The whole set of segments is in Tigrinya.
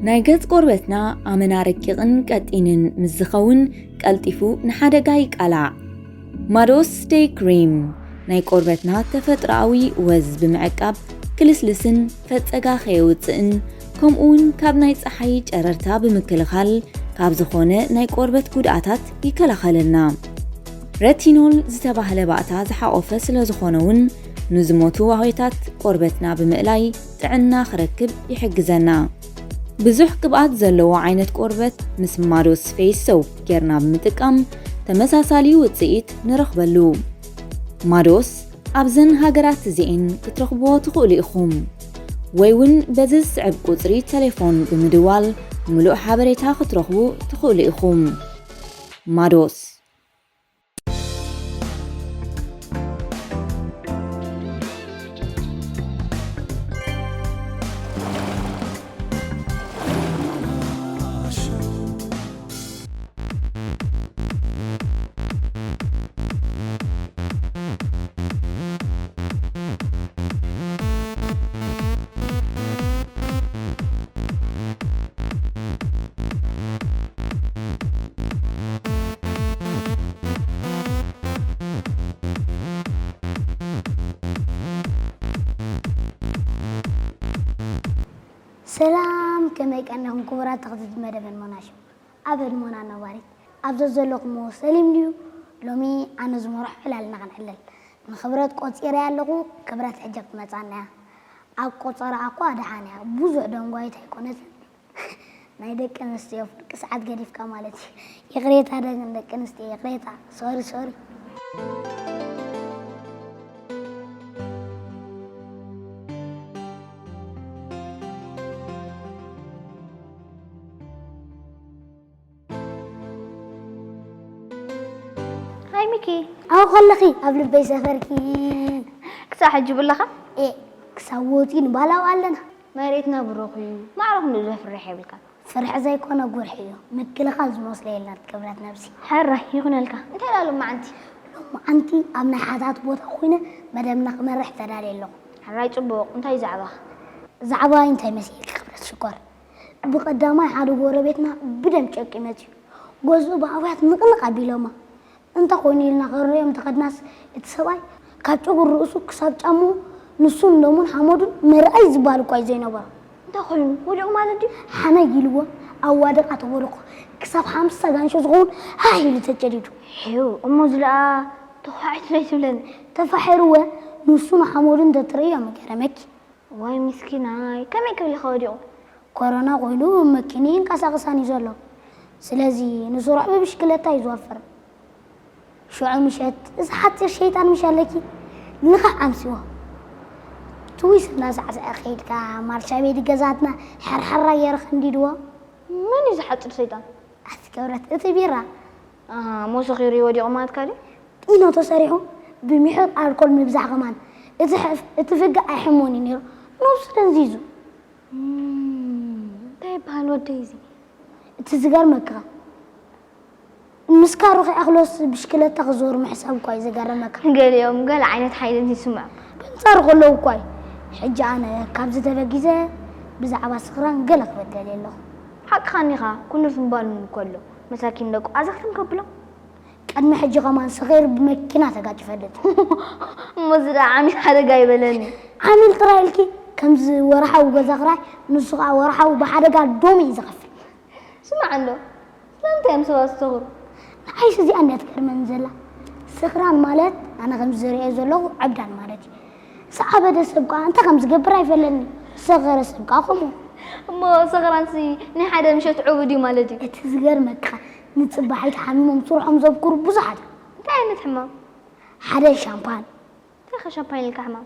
ናይ ገጽ ቆርበትና ኣመና ረቂቕን ቀጢንን ምስ ዝኸውን ቀልጢፉ ንሓደጋ ይቃላዕ። ማዶስ ደይ ክሪም ናይ ቆርበትና ተፈጥሮኣዊ ወዝ ብምዕቃብ ክልስልስን ፈጸጋ ከየውጽእን ከምኡውን ካብ ናይ ጸሓይ ጨረርታ ብምክልኻል ካብ ዝኾነ ናይ ቆርበት ጉድኣታት ይከላኸለልና። ረቲኖል ዝተባህለ ባእታ ዝሓቆፈ ስለ ዝኾነ እውን ንዝሞቱ ዋህዮታት ቆርበትና ብምእላይ ጥዕና ክረክብ ይሕግዘና። ብዙሕ ቅብኣት ዘለዎ ዓይነት ቆርበት ምስ ማዶስ ፌስ ሶፕ ጌርና ብምጥቃም ተመሳሳሊ ውጽኢት ንረኽበሉ። ማዶስ ኣብዘን ሃገራት እዚኤን ክትረኽብዎ ትኽእሉ ኢኹም። ወይ እውን በዚ ዝስዕብ ቁጽሪ ቴሌፎን ብምድዋል ምሉእ ሓበሬታ ክትረኽቡ ትኽእሉ ኢኹም። ማዶስ። ሰላም፣ ከመይ ቀኒኹም ክቡራት ተኸታተልቲ መደብ ህድሞና ሾው? ኣብ ህድሞና ነባሪት ኣብ ዘዘለኹምዎ ሰሊም ድዩ? ሎሚ ኣነ ዝመርሖ ዕላልና ክንዕልል ንኽብረት ቆጺረያ ኣለኹ። ክብረት ሕጂ ክትመጻና እያ። ኣብ ቆጸራኣ እኳ ደሓን እያ፣ ብዙሕ ደንጓይት ኣይኮነትን። ናይ ደቂ ኣንስትዮ ፍርቂ ሰዓት ገዲፍካ ማለት እዩ። ይቕሬታ ደን ደቂ ኣንስትዮ፣ ይቕሬታ። ሶሪ፣ ሶሪ። ሃይ ሚኪ። ኣብኡ ከለኺ ኣብ ልበይ ሰፈርኪ። ክሳብ ሕጂ ብለኻ? ኤ፣ ክሳብ ወፂኡ ንባላው ኣለና። መሬትና ብሩኽ እዩ። ማዕረኹም ብዙሕ ፍርሕ የብልካ። ፍርሒ ዘይኮነ ጉርሒ እዩ። ምክልኻል ዝመስሎ የለን ክብረት ነብሲ። ሕራይ ይኹነልካ። እንታይ ላሉ መዓንቲ? ሎማዓንቲ ኣብ ናይ ሓታት ቦታ ኮይነ መደብና ክመርሕ ተዳልየ ኣለኹ። ሕራይ ጽቡቕ። እንታይ ዛዕባኻ? ዛዕባይ እንታይ መሲልኪ ክብረት ሽኮር? ብቐዳማይ ሓደ ጎረቤትና ብደም ጨቂ መፅዩ። ገዝኡ ብኣውያት ንቕንቕ ኣቢሎማ። እንተ ኮይኑ ኢልና ክንርእዮም እንተኸድናስ እቲ ሰብኣይ ካብ ጨጉሪ ርእሱ ክሳብ ጫምኡ ንሱን ደሙን ሓመዱን መርኣይ ዝበሃል እኳ እዩ ዘይነበሮ። እንተ ኮይኑ ወዲቑ ማለት ድዩ? ሓመይ ኢልዎ ኣዋደቓ ተበልኩ። ክሳብ ሓምሳ ጋንሾ ዝኸውን ሃህ ኢሉ ተጨዲዱ። ሄው እሞ ዝለኣ ተዃዒቱ ዘይትብለኒ። ተፋሒርወ ንሱን ሓመዱን እንተትርእዮ ምገረመኪ። ዋይ ምስኪናይ፣ ከመይ ክብልኻ ወዲቑ? ኮሮና ኮይኑ መኪና ይንቀሳቐሳን እዩ ዘሎ። ስለዚ ንስሩዕ ብብሽክለታ እዩ ዝወፍር። ሽዑ ምሸት እዚ ሓፂር ሸይጣን ምሽ ኣለኪ ንኻዕ ኣምሲዎ። ትዊስ እናሳዕሰዐ ከይድካ ማርሻ ቤት ገዛትና ሓርሓራ ገይረ ከንዲድዎ። መን እዩ ዝሓፅር ሰይጣን? ኣቲ ክብረት እቲ ቢራ። ኣሃ፣ እሞ ሰኺሩ እዩ ወዲቑ ማለትካ ድዩ? ጢኖ ተሰሪሑ ብምሒር ኣልኮል ምብዛሕ ከማን እቲ ሕፍ-፣ እቲ ፍግእ ኣይሕሞን እዩ ነይሩ። ነብሱ ደንዚዙ። እም፣ እንታይ ይበሃል ወደይ እዚ? እቲ ዝገርመካ፣ ምስ ካሩ ከይኣኽሎስ ብሽክለታ ክዞር ምሕሳብ እኳ እዩ ዝገርመካ። ገሊኦም ገለ ዓይነት ሓይሊ ይስምዖም። ብንጻሩ ከለዉ እኳ እዩ። ሕጂ ኣነ ካብዚ ተበጊሰ ብዛዕባ ስኽራን ገለ ክብል ደልየ ኣለኹ። ሓቅኻ እኒኻ፣ ኩኑስ ምባል እኮ ኣሎ። መሳኪን ደቁ ኣዘኽትም ከብሎም። ቅድሚ ሕጂ ከማን ሰኺሩ ብመኪና ተጋጭ ይፈልጥ። እሞ እዚ ደኣ ዓሚል ሓደጋ ይበለኒ። ዓሚል ጥራይ ኢልኪ፣ ከምዚ ወርሓዊ ገዛ ክራይ፣ ንሱ ኸኣ ወርሓዊ ብሓደጋ ዶም እዩ ዝኸፍል። ስማዕ እንዶ፣ ስለምንታይ እዮም ሰባት ዝሰኽሩ? ንዓይስ እዚኣ እንድያ ትገርመኒ ዘላ። ስኽራን ማለት ኣነ ከምዚ ዝርእዮ ዘለኹ ዕብዳን ማለት እዩ። ዝዓበደ ሰብ ከኣ እንታይ ከም ዝገብር ኣይፈለኒ። ዝሰኸረ ሰብ ከኣ ከምኡ። እሞ ሰኽራንሲ ናይ ሓደ ምሸት ዕቡድ እዩ ማለት እዩ። እቲ ዝገርመካ ንጽባሒት ሓሚሞም ስርሖም ዘብክሩ ብዙሓት እዮም። እንታይ ዓይነት ሕማም? ሓደ ሻምፓን። እንታይ ከ ሻምፓን ኢልካ ሕማም?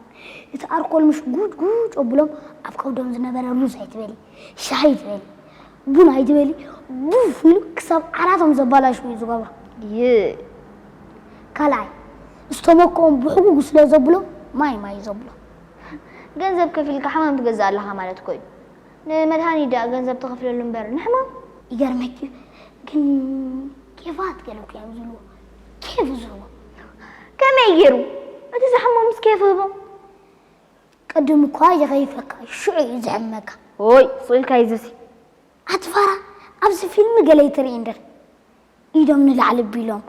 እቲ ኣርኮል ምሽ ጉጭ ጉጭ ኣብሎም ኣብ ከብዶም ዝነበረ ሩዝ ኣይትበሊ፣ ሻሂ ኣይትበሊ፣ ቡን ኣይትበሊ፣ ቡፍ ኢሉ ክሳብ ዓራቶም ዘባላሽው እዩ ዝገብሮ። ይ ካልኣይ፣ ዝተመክኦም ብሕጉጉ ስለ ዘብሎም ማይ ማይ ዘብሎም። ገንዘብ ከፊልካ ሕማም ትገዝእ ኣለኻ ማለት እኮ እዩ። ንመድሃኒት ደኣ ገንዘብ ትኸፍለሉ እምበር ንሕማም? ይገርመኪ ግን ኬፋት ገለ እኮ እዮም ዝብልዎ። ኬፍ ዝህቦ። ከመይ ገይሩ? እቲ ዝሓመሙስ ኬፍ ህቦም? ቅድም እኳ ይኸይፈካ፣ ሽዑ እዩ ዝሕመካ። ኦይ፣ ስቕ ኢልካ ይዝሲ። ኣቲ ፋራ፣ ኣብዚ ፊልም ገለ ይትርኢ እንድር። ኢዶም ንላዕሊ ኣቢሎም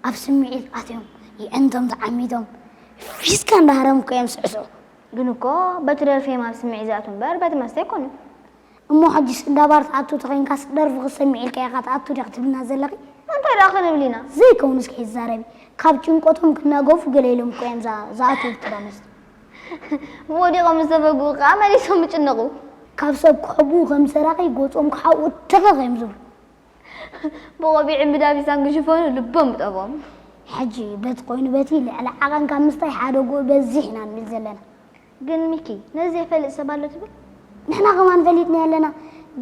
ኣብ ስምዒት ኣትዮም የዕንቶም ተዓሚቶም ፊስካ እንዳሃረሙ እኮ እዮም ዝስዕስዑ። ግን እኮ በቲ ደርፊ እዮም ኣብ ስምዒት ዝኣትዉ እምበር በቲ መስተ ኣይኮኑን። እሞ ሕጂስ እንዳ ባር ትኣቱ ተኾይንካስ ደርፊ ክትሰምዕ ኢልካ ኢኻ ትኣቱ ዲኻ ትብልና ዘለኺ? እንታይ ደኣ ክንብል ኢና? ዘይከውንስ ከይትዛረቢ። ካብ ጭንቀቶም ክናገፉ ገለ ኢሎም እኮ እዮም ዝኣ-፣ ዝኣትዉ ኣብቲ ዳ መስተ። ወዲቖም ምስ ተፈግኡ ከኣ መሊሶም ይጭነቑ። ካብ ሰብ ክሕብኡ ከም ሰራቒ ገጾም ክሓብኡ ተኸኽ እዮም ዝብሉ። ብቖቢዕን ብዳቢሳን ክሽፈኑ ልቦም ይጠፍኦም። ሕጂ በቲ ኮይኑ በቲ ልዕሊ ዓቐን ካብ ምስታይ ሓደግኡ በዚሕ ኢና ንብል ዘለና። ግን ሚኪ፣ ነዚ ዘይፈልጥ ሰብ ኣሎ ትብል? ንሕና ከማን ፈሊጥናዮ ኣለና፣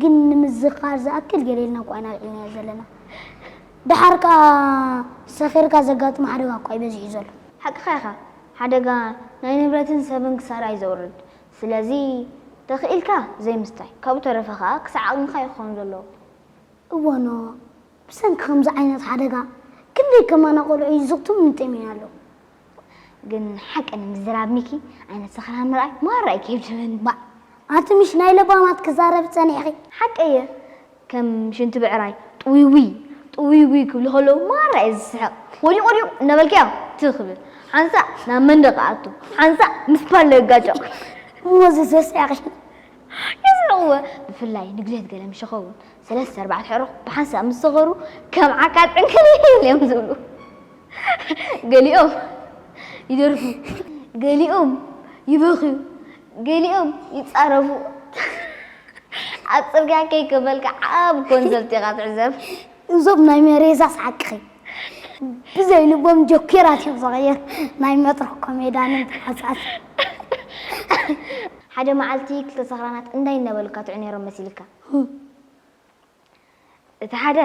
ግን ንምዝኻር ዝኣክል ገለ ኢልና እኳ ኢና ኣልዒልናዮ ዘለና። ደሓር ከኣ ሰኺርካ ዘጋጥም ሓደጋ እኳ እዩ በዚሑ ዘሎ። ሓቅኻ ኢኻ። ሓደጋ ናይ ንብረትን ሰብን ክሳራ እዩ ዘውርድ። ስለዚ ተኽኢልካ ዘይምስታይ፣ ካብኡ ተረፈ ከኣ ክሳዕ ዓቕምኻ እዩ ክኸውን ዘለዎ። እወ ኖ፣ ብሰንኪ ከምዚ ዓይነት ሓደጋ ክንደይ ከማና ቆልዑ ይዝኽቱን ይጥምዩን ኣለዉ። ግን ሓቂ ንምዝራብ ሚኪ፣ ዓይነት ሰኽራን ምርኣይ ማራ እዩ ከይድበኒ። ባእ፣ ኣቲ ምሽ ናይ ለባማት ክዛረብ ጸኒሕኺ። ሓቂ እየ። ከም ሽንቲ ብዕራይ ጥውይውይ፣ ጥውይውይ ክብሉ ከለዉ ማራ እየ ዝስሕቕ። ወዲቑ፣ ወዲቑ እናበልክዮ ትኽ ክብል። ሓንሳእ ናብ መንደቕ ኣቱ፣ ሓንሳእ ምስ ፓሎ ይጋጨ። እሞ እዚ ዘስሕቕ እዩ። የስሕቕዎ። ብፍላይ ንግዜት ገለ ምሽ ይኸውን። ሰለስተ ኣርባዕተ ሕርኽ ብሓንሳእ ምስ ሰኸሩ ከም ዓካል ዕንክሊል እዮም ዝብሉ። ገሊኦም ይደርፉ፣ ገሊኦም ይበኽዩ፣ ገሊኦም ይጻረፉ። ኣብ ጽርግያ ከይከፈልካ ዓቢ ኮንሰርት ኢኻ ትዕዘብ። እዞም ናይ መሬዛ ሓቅኺ። ብዘይ ልቦም ጆኬራት እዮም ዝቕየር። ናይ መድረኽ ኮሜድያንን ተዋሳእትን። ሓደ መዓልቲ ክልተ ሰኽራናት እንታይ እናበሉካ ትዕነሮም መሲልካ? እቲ ሓደ፣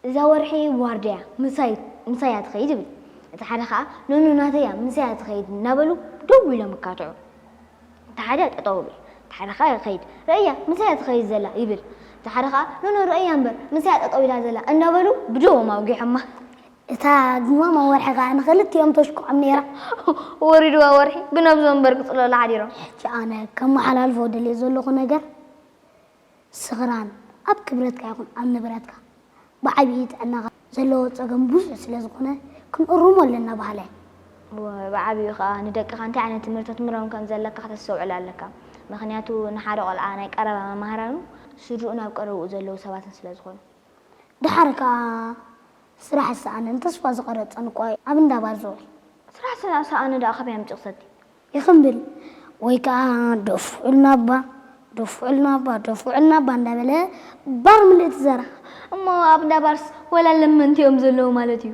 "እዛ ወርሒ ዋርድያ ምሳይ፣ ምሳይ እያ ትኸይድ" ይብል። እቲ ሓደ ኸኣ፣ "ኖኖ ናተይ እያ፣ ምሳይ እያ ትኸይድ" እናበሉ ደው ኢሎም ይካትዑ። እቲ ሓደ ጠጠው ይብል፣ እቲ ሓደ ኸኣ ይኸይድ። "ርእያ፣ ምሳይ እያ ትኸይድ ዘላ" ይብል። እቲ ሓደ ኸኣ፣ "ኖኖ ርእያ እምበር፣ ምሳይ እያ ጠጠው ኢላ ዘላ" እናበሉ ብደዎም ኣውጊሖማ። እታ ግማማ ወርሒ ኸኣ ንኽልቲኦም ተሽክዖም ነይራ። ወሪድዋ ወርሒ፣ ብነብሶም እምበር ክጽለሉ ሓዲሮም። ሕጂ ኣነ ከመሓላልፎ ደልየ ዘለኹ ነገር፣ ስኽራን ኣብ ክብረትካ ይኹን ኣብ ንብረትካ ብዓብዪ ጥዕናኻ ዘለዎ ጸገም ብዙሕ ስለ ዝኾነ ክንእርሞ ኣለና በሃላይ። ወ-፣ ብዓብዩ ኸኣ ንደቅኻ እንታይ ዓይነት ትምህርቲ ክትምህሮም ከም ዘለካ ከተስተውዕል ኣለካ። ምኽንያቱ ንሓደ ቆልዓ ናይ ቀረባ መማህራኑ ስድርኡ ናብ ቀረብኡ ዘለዉ ሰባትን ስለ ዝኾኑ። ደሓር ከኣ ስራሕ ዝሰኣነን ተስፋ ዝቐረጸን እኮ ኣብ እንዳ ባር ዝውዕል። ስራሕ ዝሰኣነ ደኣ ካበይ ኣምጺኡ ክሰቲ? ይኽምብል ወይ ከኣ ደፍዑልና እባ፣ ደፍዑልና እባ፣ ደፍዑልና እባ እንዳበለ ባር ምልእቲ ዘራ። እሞ ኣብ እንዳ ባርስ ወላ ለመንቲ እዮም ዘለዉ ማለት እዩ።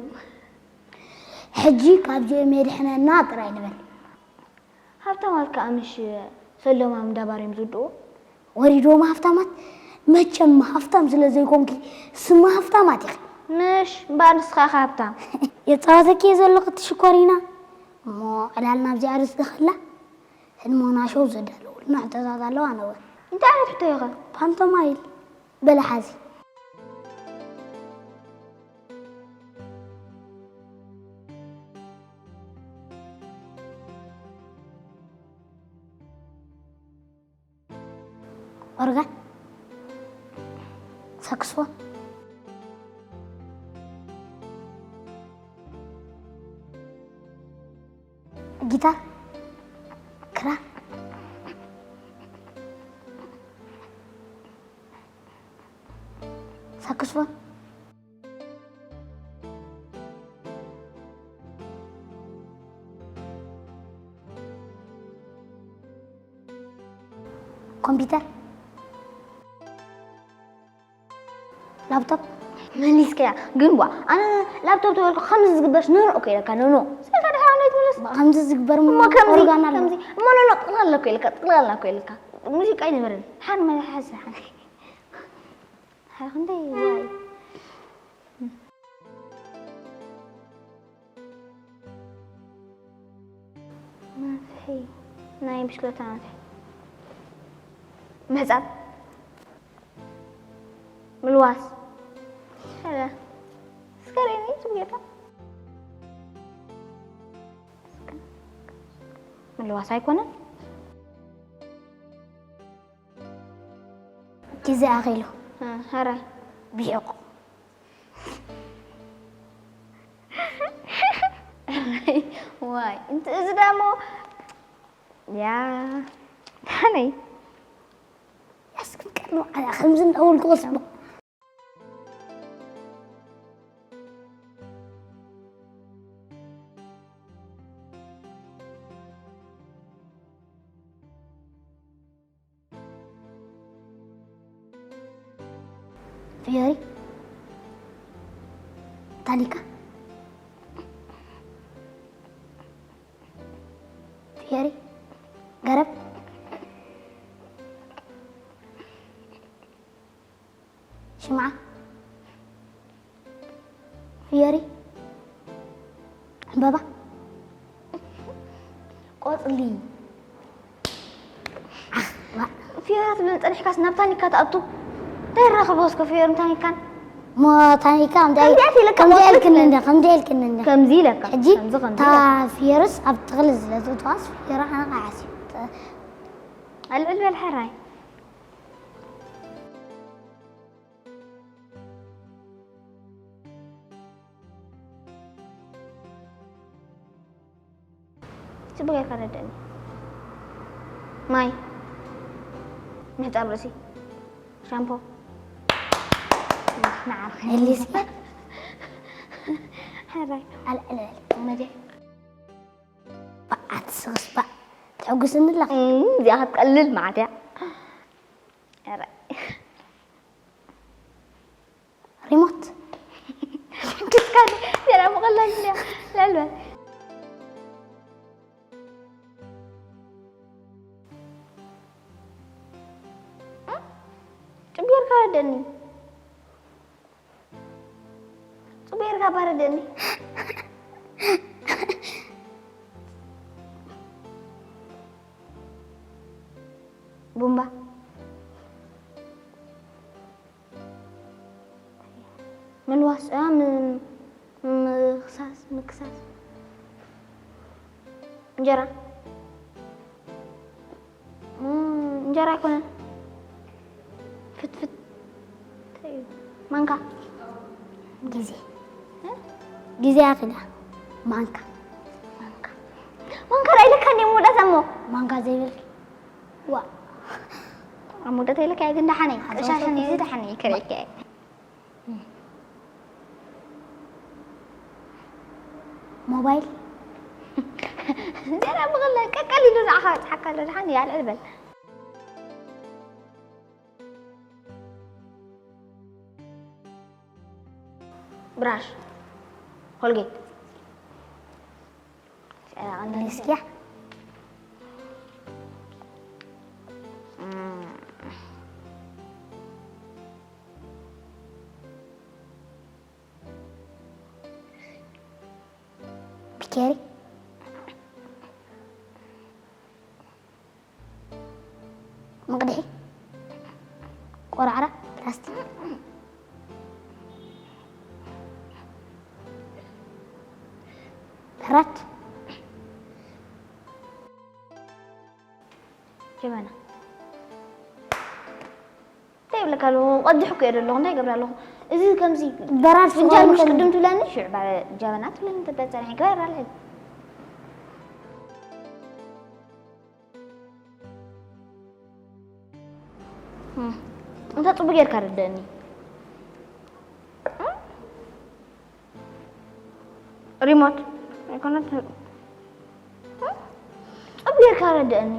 ሕጂ ካብዚኦም የድሕነና ጥራይ ንበል። ሃብታማት ከኣ ምሽ ሰሎም ኣብ እንዳ ባር እዮም ዝውድቑ? ወሪዶም ሃብታማት? መቸም ሃብታም ስለ ዘይኮንኪ ስማ ሃብታማት ኢኺ። ምሽ እምበኣር ንስኻ ኢኻ ሃብታም። የጻወተኪ እየ ዘለኹ እቲ ሽኮሪና። እሞ ዕላልና ኣብዚኣ ርእሲ ደኸላ ህድሞና ሾው ዘዳለወልና ሕቶታት ኣለዋ ነወ። እንታይ ዓይነት ሕቶ ኢኸ? ፓንቶማይል በለ ሓዚ። ኦርጋን፣ ሳክስፎን፣ ጊታር፣ ክራር፣ ሳክስፎን፣ ኮምፒውተር፣ ላፕቶፕ። መሊስካያ። ግን ዋ፣ ኣነ ላፕቶፕ ተበልኩ ከምዚ ዝግበርስ ኖኖ እኮ ኢለካ፣ ኖኖ። ስልካ ድሓር ኣነ ትመለስ። ከምዚ ዝግበር እሞ ከምዚ፣ ኦርጋን ኣሎ። ከምዚ። እሞ ኖኖ ጥቕላላ እኮ ኢለካ፣ ጥቕላላ እኮ ኢለካ። ሙዚቃ ኣይነበረን። ሓን መሓዝ ሓን። ሓ ክንደይ ዋይ። መፍሒ፣ ናይ ብሽክለታ መፍሒ። ምሕጻብ። ምልዋስ። ኧረ፣ እስከ ርኤኒ ጽጌረዳ። ምልዋስ ኣይኮነን። ግዜ ኣኺሉ። እ፣ ሕራይ። ብሒቑ። ዋይ፣ እንት-፣ እዚ ደሞ፣ ያ፣ ዳነይ። ያስክን ቀድሞ ዓላ ከምዚ እንዳበልኩ ክስማ። ፍዮሪ፣ ታኒካ፣ ፍዮሪ፣ ገረብ፣ ሽምዓ፣ ፍዮሪ፣ ዕምበባ፣ ቆጽሊ። ዓኽ፣ ዋ። ፍዮሪ ትብል ጸኒሕካስ ናብ ታኒካ ትኣቱ? እንታይ ይራኸቦ እስከ ፍዮርን ታኒካን? እሞ ታኒካ ከምዚ ከምዚኣ ኢለካ ከምዚ ቆጽሊ ኢልክኒ ትብል። እንደ፣ ከምዚ ኢልክኒ እንደ። ከምዚ ኢለካ። ሕጂ ከምዚ፣ ከምዚ እታ ኢለካ። ፍዮርስ ኣብ ተኽሊ ስለ ዘእተዋስ ፍዮሪ ኣነ ከዓ ሓሲብ። ኣልዕል በል ሕራይ። ጽቡቅ ጌርካ ረድእኒ። ማይ፣ ምሕጻብ ርእሲ፣ ሻምፖ። ንዓኻ መሊስካ። ሕራይ። ኣልዕል በል። መጀ። ባዕ፣ ኣትስኽስ ባዕ። ተሐጉስኒ ኣለኻ። እም፣ እዚኣ ክትቀልል መዓት እያ። ኧረ። ሪሞት። ክስካኒ፣ ዜና ምቕላል እንድያ። ላል በል። ጽቡቅ ጌርካ ረድእኒ። ጽቡቅ ጌርካ እባ ረድእኒ። ቡምባ። ምልዋስ፣ እ፣ ም-፣ ምኽሳስ፣ ምክሳስ። እንጀራ። እ፣ እንጀራ ኣይኮነን። ፍትፍት። እንታይ እዩ? ማንካ። ግዜ። እ? ግዜ ኣኺላ። ማንካ። ማንካ። ማንካ ዶ ኢለካ እንደ መወዳእታ እሞ? ማንካ ዘይብል። ዋ። ኣብ መወዳእታ ኢለካ እየ ግን ደሓነይ። ኣብ ቀሻሽን መወዳእታ እዚ ደሓነይ ይከረይካ እየ። ሞባይል። ዜና ብቕለ ቀቀል ኢሉ ንዓኻ ይጽሓካ ኣሎ። ደሓን እየ፣ ኣልዕል በል። ብራሽ፣ ኮልጌት። እስኪ። ቢኬሪ፣ መቕድሒ፣ ቆራዕራ፣ ፕላስቲክ፣ በራድ፣ ጀበና። እንታይ ይብለካ ኣለኹ? ቀዲሑ እኮ እየ ዘለኹ። እንታይ ይገብር ኣለኹ? እዚ ከምዚ በራድ ፍንጃል ስጋዊ ምሽ ከም ቅድም ትብለኒ፣ ሽዕ ባ-፣ ጀበና ትብለኒ፣ እንተ ጸኒሐ ይግበር ኣልዕል። እም። እንታይ ጽቡቅ ጌርካ ረድእኒ። እም? ሪሞት ኣይኮነት። ጸብ ጌርካ ረድእኒ።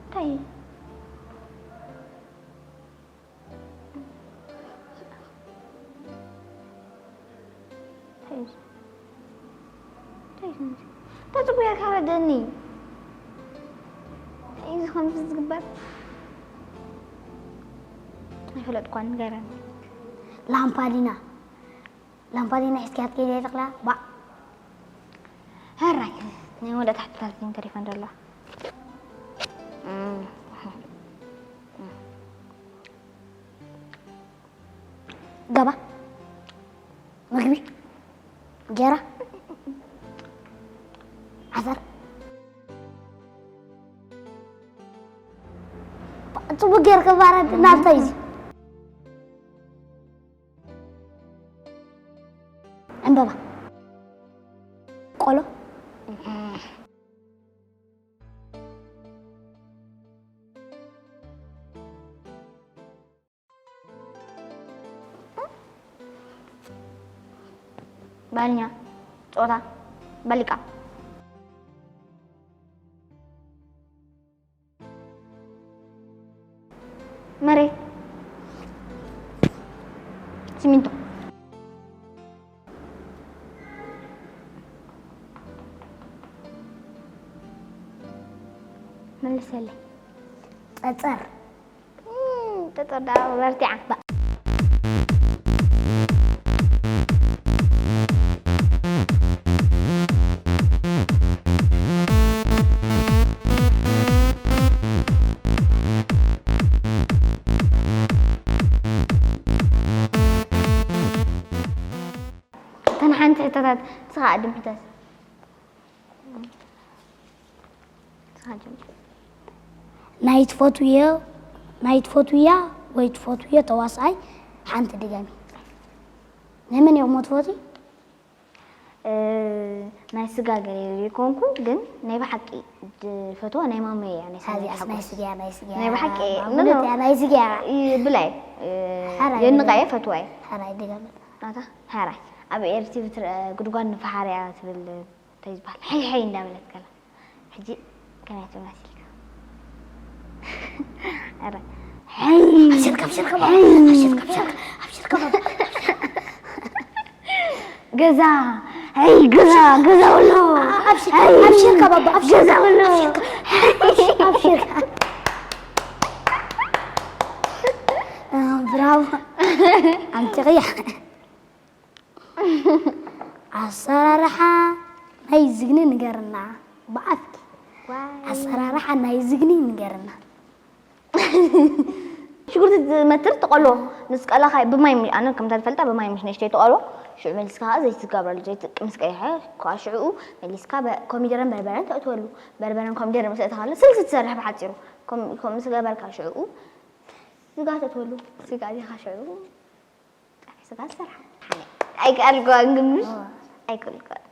እንታይ? እንታይ እዩ? እንታይ እዩ? እንታይ ጽቡቅ ጌርካ ረድእኒ። እንታይ እዩ ከምዚ ዝግበር? ኣይፈለጥኳን፣ ንገረኒ። ላምፓዲና። ላምፓዲና ሒዝካያ ትከይድ እያ ተኽላ? ባዕ። ሕራይ፣ ናይ ወዳእታ ሕቶታት ግን ተሪፈን ዘለዋ። እም። ገባ። ምግቢ። እንጀራ። ዓሰር። ጽቡቅ ጌርካ ባረድ ናብታ እዩ። ቆሎ። ባልኛ ጾታ በሊቃ። መሬት። ሲሚንቶ። መልሰለይ። ጸጸር። እም፣ ጸጸር ደኣ በርቲዓ። እተን ሓንቲ ሕቶታት ንስኻ ኣድም ሕተት። ንስኻ ጀምር። ናይ ትፈትውዮ፣ ናይ ትፈትውያ ወይ ትፈትውዮ ተዋሳኣይ ሓንቲ ድገሚ። ናይ መን ኢኹም ትፈትዊ? እ፣ ናይ ስጋ ገለ ዘይኮንኩ፣ ግን ናይ ብሓቂ ዝፈትዋ ናይ ማመይ እያ፣ ናይ ሰናይ ሓጎስ። ናይ ስጋ፣ ናይ ስጋ። ናይ ብሓቂ፣ ማሙነት ኖ፣ ኖ። እያ፣ ናይ ስጋ። ይ-፣ ብላይ፣ እ፣ ሓራይ የንቓየ፣ ድገሚ። ፈትዋየ። ሓራይ ድገሚ። ናታ፣ ሓራይ። ኣብ ኤር ቲ ቪ ትረ-፣ ጉድጓድ ንፈሓር እያ ትብል፣ እንታይ ዝበሃል? ሓይ፣ ሓይ እንዳበለት ከላ። ሕጂ ከመይ ትመስልካ? ኧረ፣ ሓይ። ኣብሽርካ፣ ኣብሽርካ፣ ኣብሽርካ፣ ኣብሽርካ፣ ኣብሽርካ፣ ባባ። ገዛ፣ ኣይ፣ ገዛ፣ ገዛ በሎ። ኣብሽር-፣ ኣይ፣ ኣብሽርካ፣ ባባ፣ ኣብሽርካ፣ ገዛ በሎ። ኣብሽርካ፣ ኣብሽርካ። እ፣ ብራቮ። ኣንቲ ቅያ። ኣሰራርሓ ናይ ዝግኒ ንገርና፣ ብኣፍኪ። ዋይ። ኣሰራርሓ ናይ ዝግኒ ንገርና። ሽጉርቲ ዝመትር ትቐሎ፣ ምስ ቀላኻይ ብማይ ሚ-፣ ኣነ ከምታ ዝፈልጣ ብማይ ምስ ንእሽተይ ትቐሎ፣ ሽዑ መሊስካ ከኣ ዘይቲ ትገብረሉ፣ ዘይቲ ምስ ቀይሐ ከኣ ሽዑኡ መሊስካ በ-፣ ኮሚደረን በርበረን ተእትወሉ። በርበረን ኮሚደረን ምስ ኣእተኻሉ ስልሲ ትሰርሕ ብሓጺሩ። ከም-፣ ከምኡ ምስ ገበርካ ሽዑኡ ስጋ ተእትወሉ። ስጋ እዚኻ ሽዑ ጸብሒ ስጋ ዝሰርሓ። ኣይከኣልኩዋን ግን ምሽ? እዋ። ኣይከኣልኩዋን።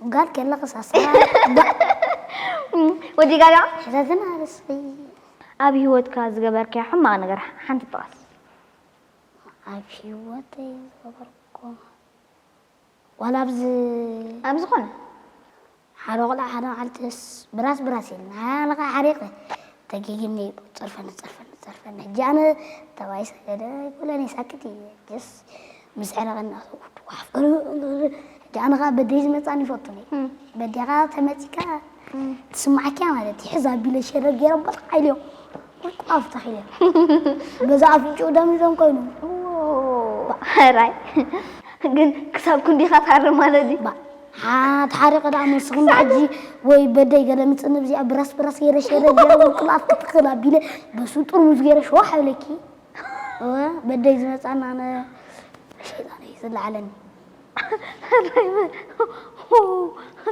ጋል ከለኽስ ኣሰራርሓ ወዲ ጋል ዶ? ሕተትና ርስኺ። ኣብ ህይወትካ ዝገበርካዮ ሕማቕ ነገር ሓንቲ ጥቐስ። ኣብ ህይወተይ ዝገበርኩ ዋላ ኣብዚ ኣብ ዝኾነ ሓደ ቆልዓ ሓደ መዓልትስ ብራስ ብራስ ኢልና፣ ኣነ ኸዓ ሓሪቐ ተጌጊኒ፣ ጸርፈኒ፣ ጸርፈኒ፣ ጸርፈኒ። ሕጂ ኣነ ተባይ ሰገደ ኣይኮነን፣ ሳክት እየ። ጀስ ምስ ዕረቐኒ ኣፍቅር። ሕጂ ኣነ ኸዓ በደይ ዝመጻኒ ይፈቱኒ። እም። በዴኻ ተመጺካ እም። ትስማዓኪያ ማለት እዩ። ሕዝ ኣቢለ ሸረር ገይረ በልቕ ኢለዮ። ቁልቁል ኣፉ ተኺለ። በዛ ኣፍንጭኡ ደም ደም ኮይኑ። ሕራይ። ግን ክሳብ ክንዲኻ ትሃርም ማለት ድዩ? ባ፣ ሓ-፣ ተሓሪቐ ደኣ መስኽን ክሳብ ሕጂ ወይ በደይ ገለ ምጽኒ ብዚኣ ብራስ ብራስ ገይረ ሸረ ገይረ ውልቅል ኣፍ ክትኽል ኣቢለ በሱ ጥርሙዝ ገይረ ሸዋሕ ኣለኪ። እወ፣ በደይ ዝመጻና ኣነ ሸይጣን እዩ ዝለዓለኒ።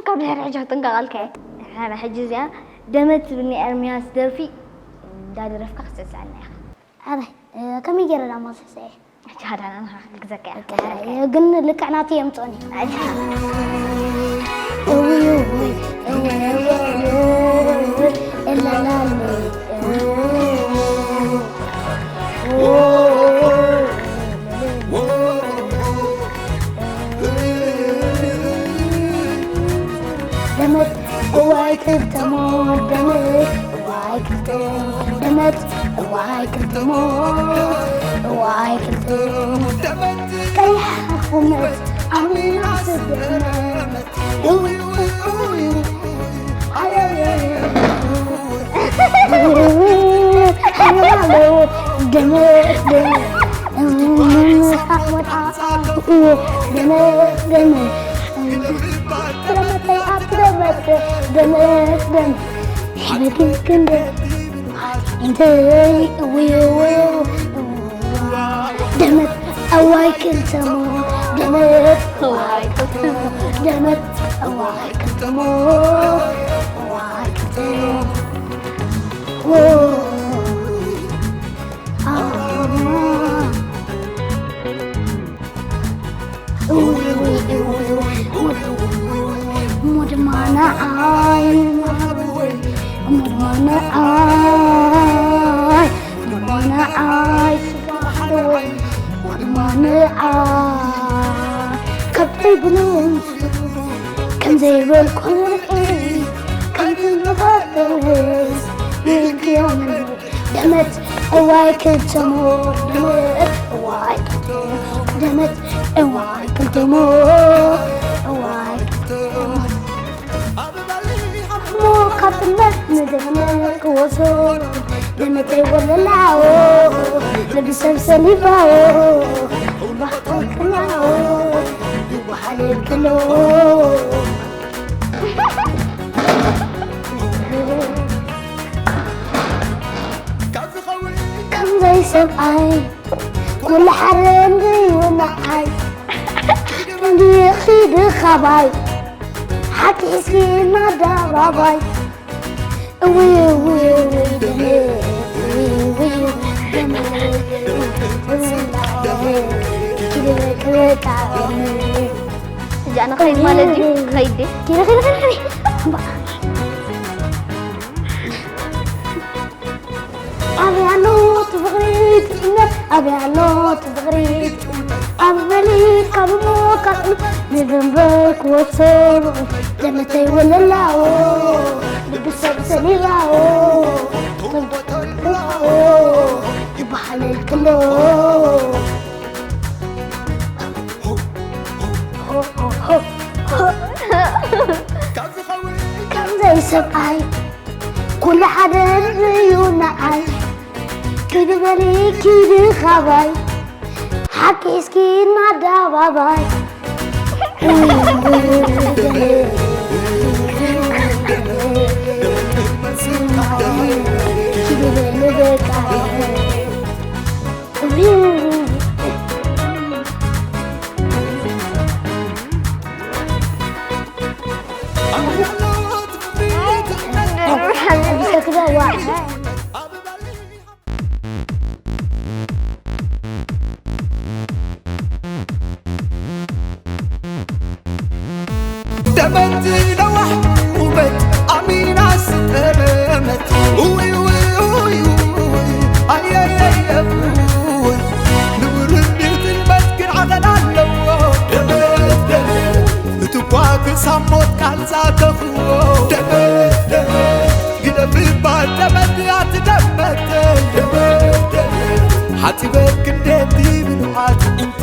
ካብ ድሕሪ ሕጂ ክጥንቀቐልካ እየ። ሓና ሕጂ እዚኣ ደመት ትብል ናይ ኤርምያስ ደርፊ እንዳደረፍካ ክትስዕስዐና ኢኻ። ኣረ፣ እ፣ ከመይ ገይረ ደኣ ማስሰ? ሕጂ ሃዳና ንሓግዘካ እያ። በቃ፣ እ፣ ግን ልክዕ ናቱ የምጽኦኒ። ሕጂ። እውይ፣ እውይ፣ እውይ፣ እውይ፣ እላላለ፣ እውይ። ደመት እዋይ ክልተ ሞት ደመት እዋይ ክልተ ሞት ደመት እዋይ ክልተ ሞት እዋይ ክልተ ሞት ደመት ቀያሕ ቁመት ኣሚና ስደመት ደመት ኣዋይ ክልተሞ ደመት ኣዋይ ክልተሞ ደመት ኣዋይ ክልተሞ ኣዋይ ክልተሞ ንዓይ እሞ ድማ ንዓይ፣ እሞ ድማ ንዓይ፣ ስጋ ሓወይ፣ እሞ ድማ ንዓይ። ከብተይ ብሉን ከም ዘይበልኩ ርዒ፣ ከም ዝንበቐርስ ይእክዮም ደመት እዋይ ክልተሞ፣ ደመት እዋይ ክልተሞ፣ ደመት እዋይ ክልተሞ፣ እዋይ ክልተሞ። እሞ ካብ ጥልመት ንደመት ክወሶ፣ ደመተይ ወለላዎ፣ ልቢ ሰብ ሰሊባዎ፣ ይዋሓል ከሎ። ከምዘይ ሰብኣይ ኩሉ ሓደ እንድዩ ንዓይ። ክንዲ ኺድ ኻባይ ሓቂ ሒዝኪ እናዳባባይ። እውይ እውይ እውይ ደመ፣ እውይ እውይ ደመ፣ እውይ ደመ፣ ኪድ በቃ በቃ። እዚኣ ንኸይድ ማለት ድዩ? ክኸይድ ድየ? ኪድ ኺድ ኺድ ኺድ። ኣበይ ኣሎ እቲ ፍቕሪ እቲ እምነት? ኣበይ ኣሎ እቲ ፍቕሪ እቲ እምነት? ኣብ መሊእ ካብ እሞ ካብ እምነት ንደንበ ክወስድ ደመተይ ወለላዎ፣ ልቢ ሰብ ሰሊላዎ፣ ተንበተላዎ ይበሃል ከሎ። ከምዘይ ሰብኣይ ኩሉ ሓደ እዩ ንዓይ። ኪዲ በሊ ኪዲ ኻባይ፣ ሓቂ እስኪ እናዳባባይ። ኪዲ በሊ በቃ። ደመት ለዋሕ ውበት ኣሚና ስጠመት። ውይ ውይ ውይ ውይ፣ ኣየየየ ውይ። ንውርድ ጥልመት ግን ዓቐን ኣለዎ። ደመት ደመት፣ እቲ እኳ ክሳብ ሞት ቃል ዛተኽዎ። ደመት ደመት፣ ግደፍ እባ ደመት፣ ኣቲ ደመት። ደመት ደመት፣ ሓጺበ ክንደቲ ብንውሓት እንተ